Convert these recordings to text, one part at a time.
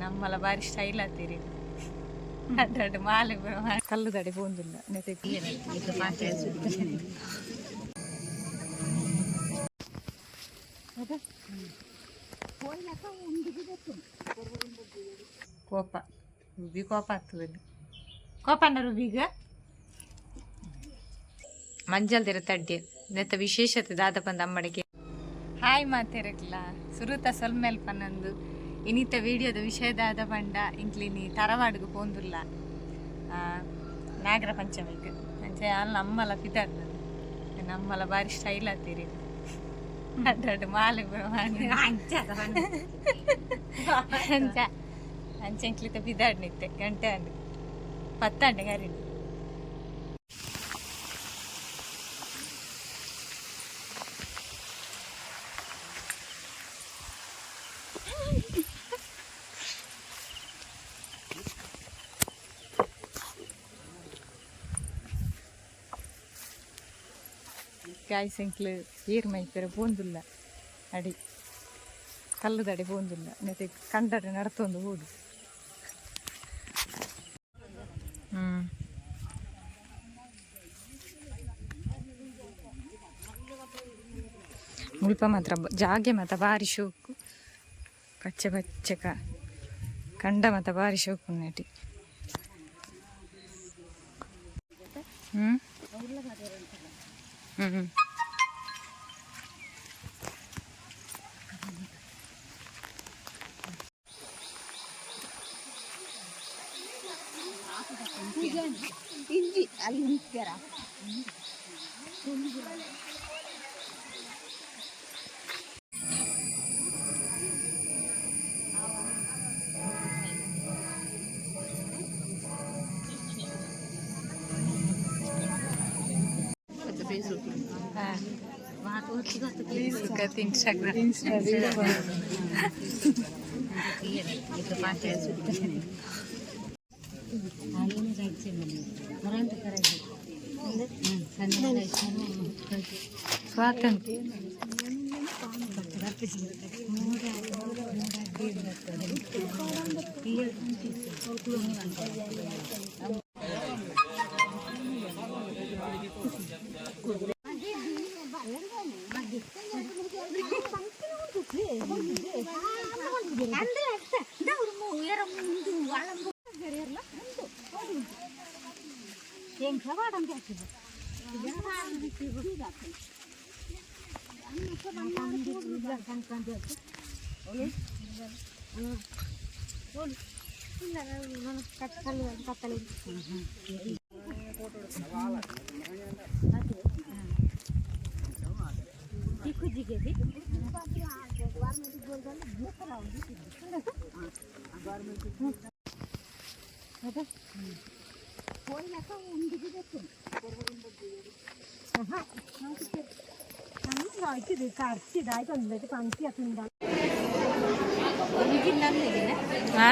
ನಮ್ಮಲ ಬಾರಿ ಸ್ಟೈಲ್ ಆತೀರಿ. ಅಡ್ಡ ಮಾಲೆ ಕಲ್ಲು ತಡೆ ಪೋಂದಿಲ್ಲ. ಕೋಪ ರುಬಿ, ಕೋಪ ಆಗ್ತದೆ. ಕೋಪ ಅಣ್ಣ ರುಬಿಗ. ಮಂಜಲ್ ತಡ್ಡಿ ನೆತ್ತ ವಿಶೇಷತೆ ದಾದ ಬಂದ ಅಮ್ಮಡಿಗೆ. ಹಾಯ್ ಮಾತೆರಕ್ಲ, ಸುರುತ ಸೊಲ್ಮೆಲ್ ಪನ್ನೊಂದು. ಇನಿತ ವಿಡಿಯೋದ ವಿಷಯ ದಾದ ಪಂಡ, ಇಂಕ್ಲಿನಿ ತರವಾಡುಗು ಪೋಂದುಲ್ಲ ನಾಗರ ಪಂಚಮಿಗ್. ಅಂಚೆ ಅಲ್ಲ ಅಮ್ಮಲ ಪಿದಾಡ್ನದು. ನಮ್ಮಲ ಬಾರಿ ಸ್ಟೈಲ್ ಆತೀರಿ. ಅಡ್ಡ ಅಡ್ಡ ಮಾಲೆ. ಅಂಚ ಅಂಚ ಇಂಕ್ಲಿತ ಪಿದಾಡ್ನಿತ್ತೆ. ಗಂಟೆ ಅಂಡು ಪತ್ತಂಡೆ ಕರೀನಿ. ಗಾಯ್ಸ್, ಎಂಕ್ಲು ಏರ್ ಮೈಪೆರೆ ಪೋಂದುಲ್ಲ. ಅಡಿ ಕಲ್ಲುದಡಿ ಪೋಂದುಲ್ಲ. ನೆತ್ತೆ ಕಂಡರೆ ನಡತೊಂದು ಹೋಡು. ಮುಲ್ಪ ಮಾತ್ರ ಜಾಗೆ ಮಾತ ಬಾರಿ ಶೋಕು. ಪಚ್ಚೆ ಪಚ್ಚಕ ಕಂಡ ಮಾತ ಬಾರಿ ಶೋಕು ನೆಟಿ. ಹ್ಮ್ ಹ್ಮ್ ಹ್ಮ್. ಇಂಜಿ ಅಲ್ಲಿ ನಿಂತ್ಯಾರ. Facebook, Instagram. ಸ್ವಾತಂತ್ರ್ಯ. ಹಾ.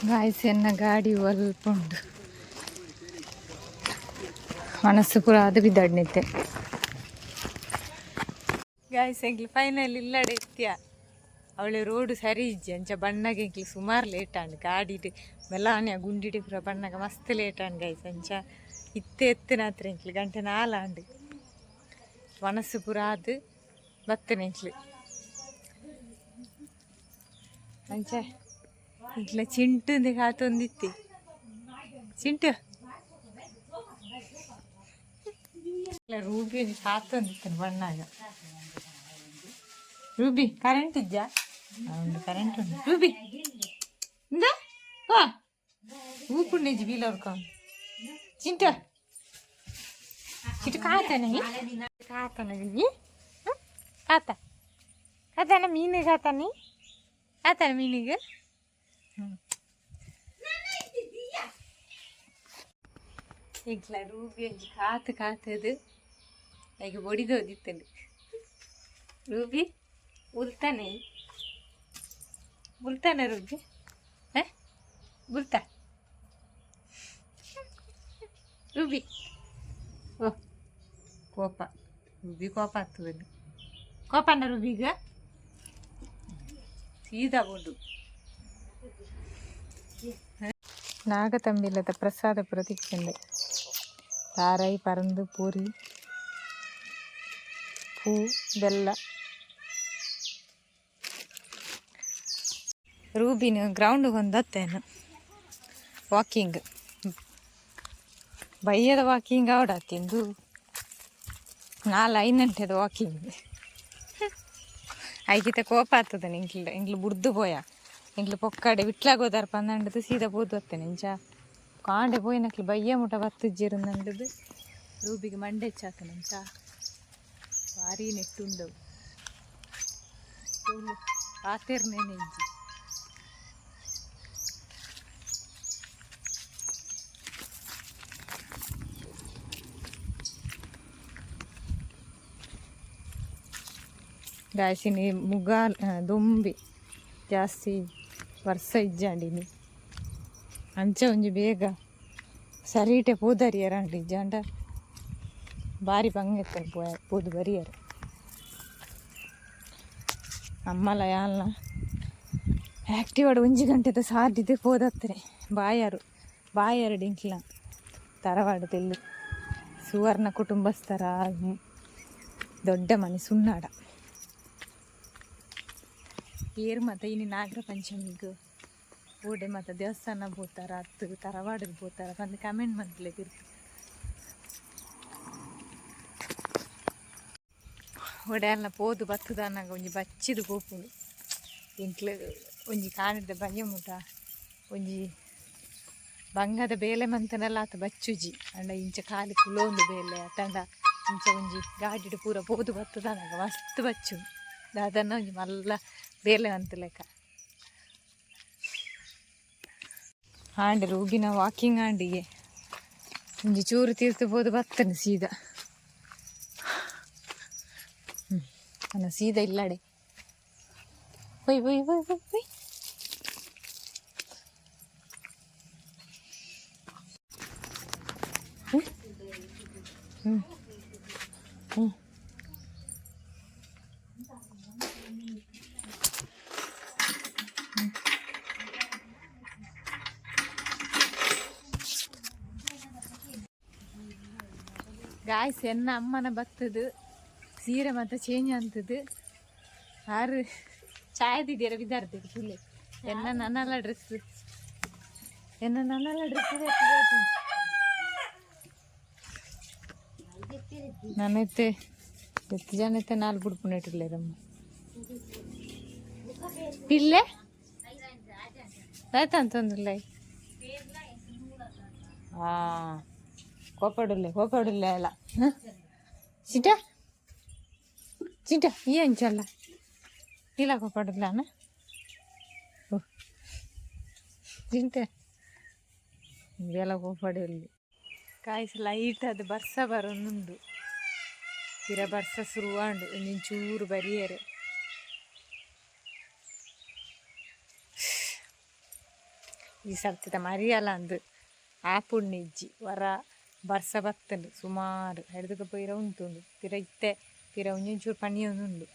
ಗಾಯ್ಸ್, ಎನ್ನ ಗಾಡಿ ಒಲ್ಪ ಉಂಡು. ಮನಸ್ಸು ಪೂರ ಅದು ಬಿದ್ದಾಡ್ನಿತ್ತೆ. ಗಾಯ್ಸ್, ಎಂಕ್ಲು ಫೈನಲ್ ಇಲ್ಲಡೆ ಇತ್ಯ. ಅವಳೆ ರೋಡ್ ಸರಿ ಇಜ್ಜಿ. ಅಂಚ ಬಣ್ಣಗೆ ಎಂಕ್ಲು ಸುಮಾರು ಲೇಟ್ ಆಂಡ್. ಗಾಡಿಡ್ ಮೆಲಾನ್ಯ ಗುಂಡಿಡಿ ಪೂರ ಬಣ್ಣಗ ಮಸ್ತ್ ಲೇಟ್ ಆಂಡ್ ಗೈಸ್. ಅಂಚ ಇತ್ತೆ ಎತ್ತಿನಾತ್ರ ಎಂಕ್ಲು ಗಂಟೆ ನಾಲಾಂಡ್. ಮನಸ್ಸು ಪೂರ ಆದ್ ಬತ್ತನೆ ಎಂಕ್ಲು. ಅಂಚ ಇಟ್ಲ ಚಿಂಟು ಕಾತೊಂದಿತ್ತಿ. ಚಿಂಟು ರೂಬಿ ಒಂಜಿ ಕಾತೊಂದಿತ್ತನು ಬಣ್ಣಾಗ. Ruby, current ಇಜ್ಜಾ? ಉಂಡು, ಕರೆಂಟ್ ಉಂಡು. ರೂಬಿ, ಇಂದ ವಾ ಊಪುಂಡು ಬೀಲವ್ಕ. ಚಿಂಟು, ಚಿಟು ಕಾತಾನೆ, ಕಾತಾನೆ, ಕಾತ ಕಾತಾನ ಮೀನು ಕಾತಾನೆ, ಕಾತಾನೆ ಮೀನಿಗೆ. ಎಂಕ್ಲ ರೂಬಿ ಒಂಜಿ ಕಾತು ಕಾತದು ಐಗೆ ಬೊಡಿದೋದಿತ್ತಂಡು. ರೂಬಿ ಉಲ್ತಾನೆ, ಬುಲ್ತಾನೆ ರೂಬಿ. ಹೇ, ಬುಲ್ತಾ. ರೂಬಿ ಓ ಕೋಪ ರೂಬಿ ಕೋಪ ಆಗ್ತದೆ ಕೋಪಣ್ಣ ರೂಬಿಗ ಸೀದಾ ಬೋಂಡು. ನಾಗತಂಬಿಲದ ಪ್ರಸಾದ ಪ್ರತೀಕ್ಷಂಡೆ ತಾರೈ ಪರಂದು ಪೂರಿ ಪೂ ಬೆಲ್ಲ. ರೂಬಿನ ಗ್ರೌಂಡ್ ಒಂದತ್ತೇನು ವಾಕಿಂಗ್ ಬಯ್ಯದ ವಾಕಿಂಗ್ ಆವಡತ್ತಿಂದು ನಾಲ್ ಐದು ಗಂಟೆದ ವಾಕಿಂಗ್. ಐಕಿತ ಕೋಪ ಆಗ್ತದೆ. ಇಂಕ್ಲು ಇಂಕ್ಲು ಬುಡ್ದು ಪೋಯ ಇಂಕ್ಲು ಪೊಕ್ಕಡೆ ವಿಟ್ಲಾಗೋದಾರ ಪಂದಂಡದು ಸೀದಾ ಪೋದು ಬತ್ತೇನೆ. ಇಂಚ ಕಾಂಡೆ ಪೋಯಿನಕ್ಲು ಬಯ್ಯ ಮುಟ ಬತ್ತುಜ್ಜಿರುಂದಂಡದು ರೂಬಿಗೆ ಮಂಡೆ ಹೆಚ್ಚಾತನೆ. ಇಂಚ ಭಾರಿ ನೆಟ್ಟುಂಡವು ಪಾತೆರ್ನೇ ಇಜ್ಜಿ. ಗಾಯ್ಸಿನಿ ಮುಗಾಲ್ ದೊಂಬಿ ಜಾಸ್ತಿ ವರ್ಷ ಇಜ್ಜಾಂಡಿನಿ. ಅಂಚ ಒಂಜಿ ಬೇಗ ಸರೀಟೆ ಪೋದರಿಯರ ಇಜ್ಜಾಂಡ ಬಾರಿ ಬಂಗ ಪೋಯ ಪೋದು ಬರಿಯರು. ಅಮ್ಮಲ ಯಾಲ್ನ ಆ್ಯಕ್ಟಿವಾಡ್ ಒಂಜಿ ಗಂಟೆದ ಸಾದಿದೆ ಪೋದತ್ತರೆ ಬಾಯಾರು ಬಾಯಾರು ಡಿಂಕ್ಲ ತರವಾಡು ತೆಲ್ಲು ಸುವರ್ಣ ಕುಟುಂಬಸ್ಥರ ದೊಡ್ಡ ಮನೆ ಸುನ್ನಾಡ. ಏರ್ ಮತ ಇನಿ ನಾಗರ ಪಂಚಮಿಗ್ ಓಡೆ ಮತ ದೇವಸ್ಥಾನ ಪೋತಾರ ಅತ್ತು ತರವಾಡಿಗೆ ಪೋತಾರ ಪಂದ್ ಕಮೆಂಟ್ ಮಲ್ಪುಲೆ ತಿರ್ತು. ಓಡೆ ಅಲ್ಲ ಪೋದು ಬತ್ತುದಾನಾಗ ಒಂಜಿ ಬಚ್ಚಿದ್ ಪೋಪುಂಡು ಎಂಕ್ಲು. ಒಂಜಿ ಕಾಣಿದ ಬಯ್ಯ ಮುಟ ಒಂಜಿ ಬಂಗದ ಬೇಲೆ ಮಂತನಲ್ಲ ಆತ ಬಚ್ಚುಜಿ. ಅಂಡ ಇಂಚ ಖಾಲಿ ಕುಲೋಂದು ಬೇಲೆ ಅತ್ತಂಡ ಇಂಚ ಒಂಜಿ ಗಾಡಿಡ್ ಪೂರ ಪೋದು ಬತ್ತುದಾನಾಗ ಮಸ್ತ್ ಬಚ್ಚು ದಾದನ್ನ ಒಂಜಿ ಮಲ್ಲ ಬೇಲೆ ಲೆಕ್ಕ ಆಂಡ್ ರೂಬಿನ ವಾಕಿಂಗ್ ಆಂಡಿಗೆ ಒಂಜಿ ಚೂರು ತೀರ್ತು ಪೋದು ಬತ್ತನೆ ಸೀದಾ. ಅನ್ನ ಸೀದಾ ಇಲ್ಲಾಡೆ. ಒಯ್ ಒಯ್ ಒಯ್ ಒಯ್ ಒಯ್. ಹ್ಮ್ ಹ್ಮ್ ಹ್ಮ್. ಗಾಯ್ಸ್, ಎನ್ನ ಅಮ್ಮನ ಬತ್ತದು ಸೀರೆ ಮತ್ತೆ ಚೇಂಜ್ ಅಂತದು. ಆರು ಚಾಯದಿದ್ದೀರ ವಿದ್ಯಾರ್ಥಿ ಫುಲ್. ಎನ್ನ ನನ್ನಲ್ಲ ಡ್ರೆಸ್, ಎನ್ನ ನನ್ನಲ್ಲ ಡ್ರೆಸ್. ನಾನೈತೆ ಎತ್ತು ಜನ ಐತೆ ನಾಲ್ಕು ಬುಡ್ಪುನೆಟ್ಟಿಲ್ಲೇರಮ್ಮ ಪಿಲ್ಲೆ ಆಯ್ತಂತಂದ್ರಲ್ಲ. ಹಾಂ, ಕೋಪಡುಲ್ಲೆ ಕೋಪಡುಲ್ಲೆ ಅಲ್ಲ. ಚಿಟ ಚಿಟ ಈ ಅಂಚಲ್ಲ ಇಲ್ಲ ಕೋಪಡುಲ್ಲ. ಓ ತಿಂತೆ ಇದೆಲ್ಲ ಕೋಪಡಿಲ್ಲಿ. ಕಾಯ್ಸ್ ಲೈಟ್ ಅದು ಬರ್ಸ ಬರೋನುಂಡು. ಪಿರ ಬರ್ಸ ಶುರುವಾಂಡು ಒಂಚೂರು ಬರಿಯರೆ. ಈ ಸರ್ತಿದ ಮರಿಯಲ್ಲ ಅಂದು ಆಪುಣ್ಣಿಜ್ಜಿ ವರ ಬರ್ಸ ಬತ್ತಂಡು ಸುಮಾರು ಹಿಡ್ದುಕ ಪೋಯಿರ ಉಂಟುಂಡು. ಪಿರ ಇತ್ತೆ ಪಿರ ಒಂಜೊಂಚೂರು ಪಣಿಯೊಂದುಂಡು.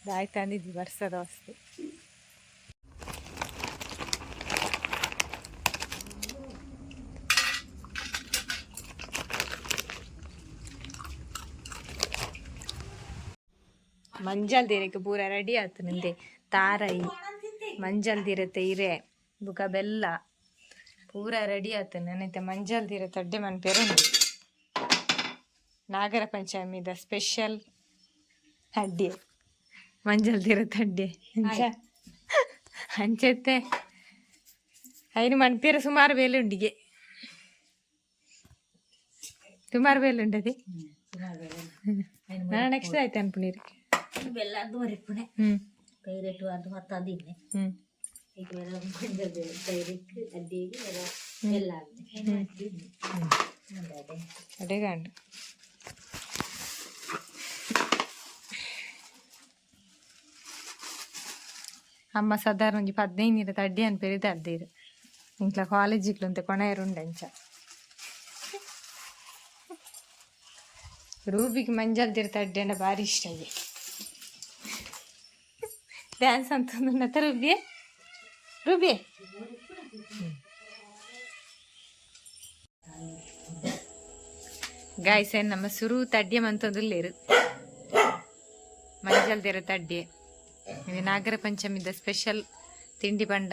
ದಾಯ್ತಂದಿದ್ವಿ ಬರ್ಸದ ವಸ್ತು. ಮಂಜಲ್ ದಿರಕ್ಕೆ ಪೂರ ರೆಡಿ ಆಯ್ತು ನಿಂದೆ. ತಾರೈ ಮಂಜಲ್ ದಿರತೆ ಇರೆ ಬುಕ ಬೆಲ್ಲ ಪೂರ ರೆಡಿ ಆಯ್ತು. ನನ್ನೈತೆ ಮಂಜಲ್ ದಿರ ತಡ್ಡೆ ಮನ್ ಪೆರುಂಡು. ನಾಗರ ಪಂಚಮಿದ ಸ್ಪೆಷಲ್ ಅಡ್ಡಿ ಮಂಜಲ್ ದಿರ ತಡ್ಡೆ ಅಂಚ ಅಂಚೆತ್ತೆ ಐನು ಮನ್ಪೇರ ಸುಮಾರು ಬೇಲೆ ಉಂಡಿಗೆ ಸುಮಾರು ಬೇಲೆ ಉಂಡದಿ. ನಾನು ನೆಕ್ಸ್ಟ್ ಆಯ್ತು ಅನ್ಪುನೀರು. ಬೆಲ್ಲ ಅದು ಮರಿಪುಣೆ. ಕೈರೆಟ್ಟು ಅದು ಮತ್ತದಿನ್ನೆ. ಈಗ ಬೆಲ್ಲ ಮಂಜಲ್ ಕೈರಿಕ್ ಅಡ್ಡಿಗೆ ಬೆಲ್ಲ ಅದೇ. ಅಡೆಗಾಂಡು ಅಮ್ಮ ಸಾಧಾರಣ ಒಂಜಿ 15 ನೀರ ತಡ್ಡಿ ಅನ್ಪೇರಿ ಅದ್ದೇರು. ಇಂಕ್ಲ ಕಾಲೇಜಿಗ್ಲು ಅಂತೆ ಕೊಣೆಯರು ಉಂಡು ಅಂಚ. ರೂಬಿಗೆ ಮಂಜಲ್ ದಿರ ತಡ್ಡಿ ಭಾರಿ ಇಷ್ಟ ಆಗಿ ಡ್ಯಾನ್ಸ್ ಅಂತಂದ್ರೆ ರೂಬಿ ರೂಬಿ. ಗಾಯ್ಸ್, ನಮ್ಮ ಸುರು ತಡ್ಯ ಮಂತೊಂದುಲ್ಲೇರು ಮಂಜಲ್ದಿರ ತಡ್ಡೆ. ಇದು ನಾಗರ ಪಂಚಮಿದ ಸ್ಪೆಷಲ್ ತಿಂಡಿ ಬಂಡ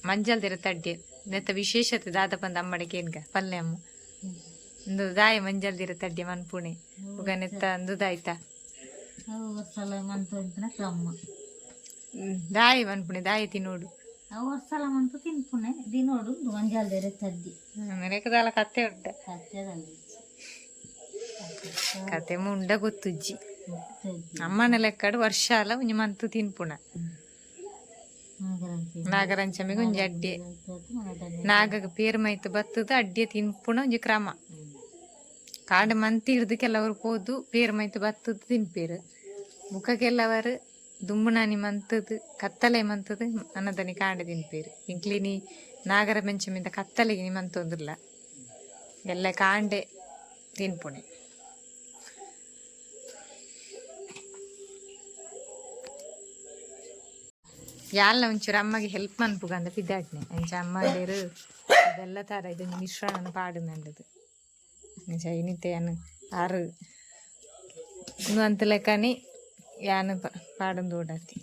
ಮಂಜಲ್ದಿರ ತಡ್ಡೆ. ನೆತ್ತ ವಿಶೇಷತೆ ದಾದ ಪಂದ ಅಮ್ಮಡೆ ಕೇನ್ಗ ಪಲ್ಲೆ ಅಮ್ಮ. ಇಂದು ದಾಯ ಮಂಜಲ್ದಿರ ತಡ್ಡೆ ಮನ್ಪುಣೆ ಬುಗ ನೆತ್ತ ಅಂದುದಾಯ್ತಾ? ಅವು ವರ್ಷಲ ಮಂತು ತಿನ್ಪುನ ಕ್ರಮ. ದಾಯ ಮನ್ಪುಣೆ, ದಾಯ ತಿನ್ನೋಡು. ಅವು ವರ್ಷಲ ಮಂತು ತಿನ್ಪುಣೆ ದಿನೋಡು ಮಂಜಾಲ್ದೇರೆ ತಡ್ಡಿ. ದಾಲ ಕತ್ತೆ ಉಂಟ. ಕತ್ತೆದಲ್ಲಿ. ಕತೆ ಮುಂಡ ಗೊತ್ತುಜ್ಜಿ. ಅಮ್ಮನ ಲೆಕ್ಕಡು ವರ್ಷ ಅಲ್ಲ ಒಂಜಿ ಮಂತು ತಿನ್ಪುಣ. ನಾಗರಂಚಮಿಗೆ ಒಂಜಿ ಅಡ್ಡೆ, ನಾಗಗ ಪೇರ್ ಮೈತ್ ಬತ್ತದ ಅಡ್ಡೆ ತಿನ್ಪುಣ ಒಂಜಿ ಕ್ರಮ. ಕಾಡು ಮಂತಿ ಹಿಡ್ದು ಕೆಲವರು ಪೋದು ಪೇರ್ ಮೈತ್ ಬತ್ತದ ತಿನ್ಪೇರು. ಬುಕ್ಕ ಕೆಲವರು ದುಂಬುನಾನಿ ಮಂತದು ಕತ್ತಲೆ ಮಂತದು ಅನ್ನದನಿ ಕಾಂಡೆ ತಿನ್ಪೇರು. ಇಂಕ್ಲಿನಿ ನಾಗರ ಪಂಚಮಿದ ಕತ್ತಲೆಗೆ ನಿ ಮಂತೊಂದಿಲ್ಲ, ಎಲ್ಲ ಕಾಂಡೆ ತಿನ್ಪುಣೆ. ಯಾಲ ಒಂಚೂರು ಅಮ್ಮಗೆ ಹೆಲ್ಪ್ ಮನ್ಪುಗಂದ ಪಿದ್ದಾಟ್ನೆ. ಅಂಚ ಅಮ್ಮ ಡೇರು ಇದೆಲ್ಲ ತರ ಇದೊಂದು ಮಿಶ್ರಣ ಪಾಡುನಂಡದು. ಅಂಚ ಇನಿತೆ ಯಾನು ಆರು ಇಂದು ಅಂತ ಲೆಕ್ಕನಿ ಯಾನು ಪಾಡೊಂದು ಓಡಾತಿ.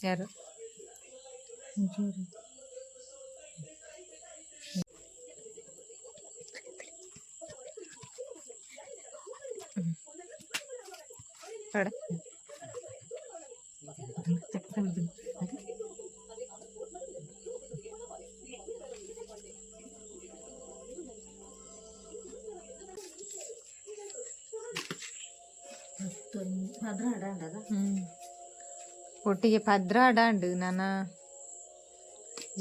ಯಾರು? ಪಾಡ. ಪದ್ರಾಡ. ಒಟ್ಟಿಗೆ ಪದ್ರಾಡ ಉಂಡು. ನಾನ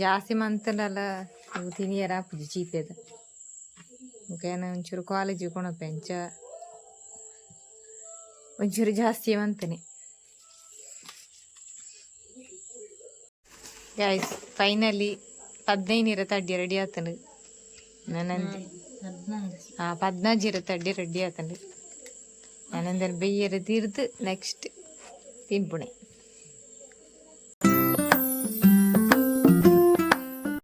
ಜಾಸ್ತಿ ಮಂತಂಡಲ ತಿನಿಯರ ಆಪುಜಿ ಚೀಪೆದ. ಬೊಕ ಒಂಚೂರು ಕಾಲೇಜಿಗೆ ಕೊನಪೆ, ಅಂಚ ಒಂಚೂರು ಜಾಸ್ತಿ ಮಂತನೆ. ಗೈಸ್, ಫೈನಲಿ 15 ಇರ ತಡ್ಡಿ ರೆಡಿ ಆತಂಡು. ನಾನಂದೆ 14. ಆ 14 ಇರ ತಡ್ಡಿ ರೆಡಿ ಆತಂಡು. ನಾನಂದ್ರೆ ಬೆಯ್ಯರ ತೀರ್ದು ನೆಕ್ಸ್ಟ್ ತಿನ್ಪುಣೆ.